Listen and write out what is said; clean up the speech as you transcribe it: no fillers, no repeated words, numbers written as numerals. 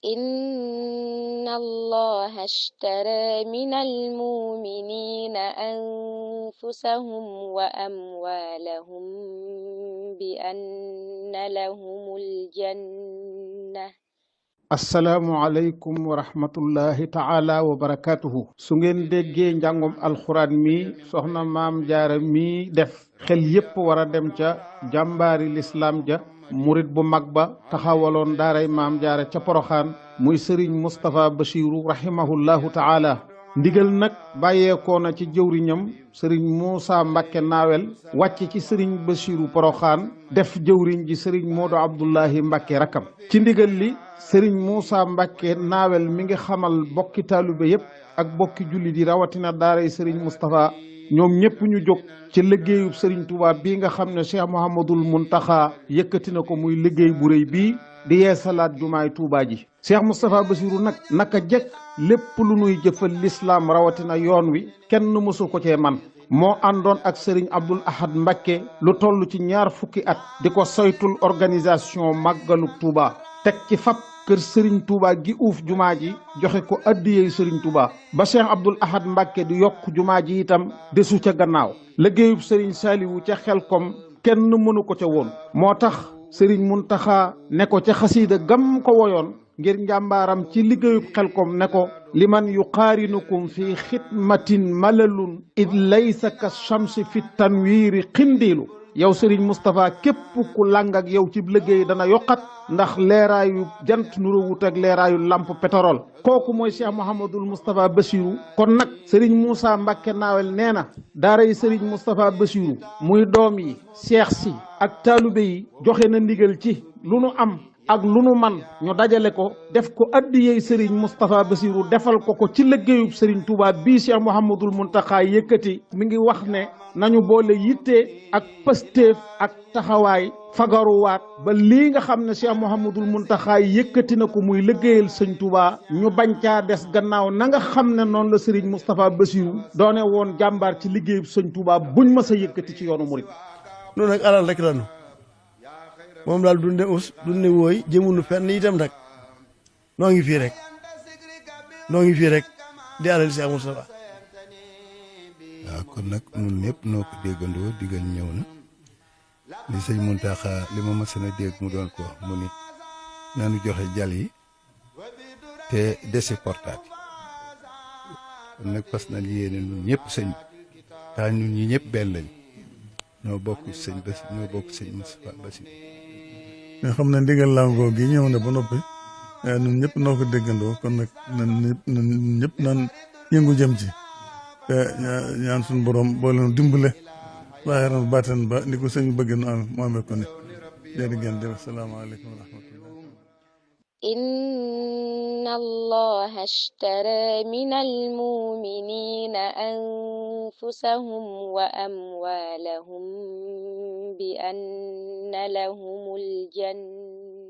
إن الله اشترى من المؤمنين أنفسهم وأموالهم بأن لهم الجنة asalaamualeykum wa rahmatullahi taala wa barakaatuhu. su ngeen déggee njàngum alxuraan mi soxna maam jaara mi def xel yépp war a dem ca jàmbaari lislaam ja murit bu mag ba taxawaloon daaray maam jaara ca poroxaan muy sëriñ Moustapha Bachiru rahimahullahu taala. ndigal nag bàyyeekoo na ci jëwriñam sëriñ Muusa Mbàkke naawel wàcc ci sëriñ Bachiru poroxaan def jëwriñ ji sëriñ Moodu Abdullahi Mbàkke rakkam ci ndigal li sëriñ Muusa Mbàkke naawel mi ngi xamal bokki taalibe yépp ak bokki jullit yi rawatina daaray sëriñ Moustapha ñoom ñépp ñu jóg ci liggéeyub sëriñ Touba bii nga xam ne Cheikh Mouhamadul Muntaxa yëkkati na ko muy liggéey bu rëy bii di yeesalaat jumaay Touba ji. Cheikh Moustapha Bassirou nag naka jekk lépp lu nuy jëfal lislaam rawatina yoon wi kenn mësu ko cee man moo àndoon ak sëriñ Abdul Ahad Mbàkke lu toll ci 20 at di ko saytul organisation màggalu Touba teg ci fab kër sëriñ Touba gi uuf jumaa ji joxe ko addiyey sëriñ Touba ba Cheikh Abdul Ahad Mbàkke di yokk jumaa ji itam desu ca gannaaw liggéeyub sëriñ Saaliwu ca Xelkom kenn mënu ko ca woon moo tax sëriñ Muntaxa ne ko ca xasiida gam ko woyoon ngir njàmbaaram ci liggéeyub Xelkom ne ko liman yuqaarinukum fi xidmatin malalun id laysa ka shamsi fi tanwiiri xindiilu yow sëriñ Moustapha képp ku làng ak yow ci liggéey dana yokkat ndax leeraayu jant nuróowut ak leeraayu lamp pétrole kooku mooy Cheikh Mouhamadul Moustapha Bassirou kon nag sëriñ Moussa Mbàkke naawel nee na daara yi sëriñ Moustapha Bassirou muy doom yi seex si ak taalibe yi joxe na ndigal ci lu nu am ak lu nu man ñu dajale ko def ko addiyey sëriñ Moustapha Bassirou defal ko ko ci liggéeyub sëriñ Touba bii Cheikh Mouhamadul Muntaxa yëkkati mi ngi wax ne nañu boole yitte ak pëstéef ak taxawaay fagaruwaat ba lii nga xam ne Cheikh Mouhamadul Muntaxa yëkkati na ko muy liggéeyal sëñ Touba ñu bañ caa des gannaaw na nga xam ne noonu la sëriñ Moustapha Bassirou doone woon jàmbaar ci liggéeyub sëñ Touba buñ mës a yëkkati ci yoonu murit noonu nag alal rek lanu moom daal dunde us dunde wooy jëmunu fenn itam rek noo ngi fii rek di alal Cheikh Moustapha waaw kon nag ñun ñëpp noo ko déggandoo digal ñëw na li sëñ Muntaxa li ma mës a dégg mu doon ko mu ni nanu joxe jal yi te desi portaat kon nag fas nañ yéene ñun ñëpp sëñ tax ñun ñi ñëpp benn lañ ñoo bokk sëñ Basi ñoo bokk sëñ Moustapha Basi nga xam ne ndigal langoo gi ñëw na ba noppi ñun ñëpp noo ko déggandoo kon nag ñun ñëpp naan yëngu jëm ci te ñaan suñu borom boo leen dimbale waaye baatan ba ni ko sëñ bëgg na am moo amee ko ne jërë ngeen jëf asalaamaaleykum wa rahmatullah إن الله اشترى من المؤمنين أنفسهم وأموالهم بأن لهم الجنة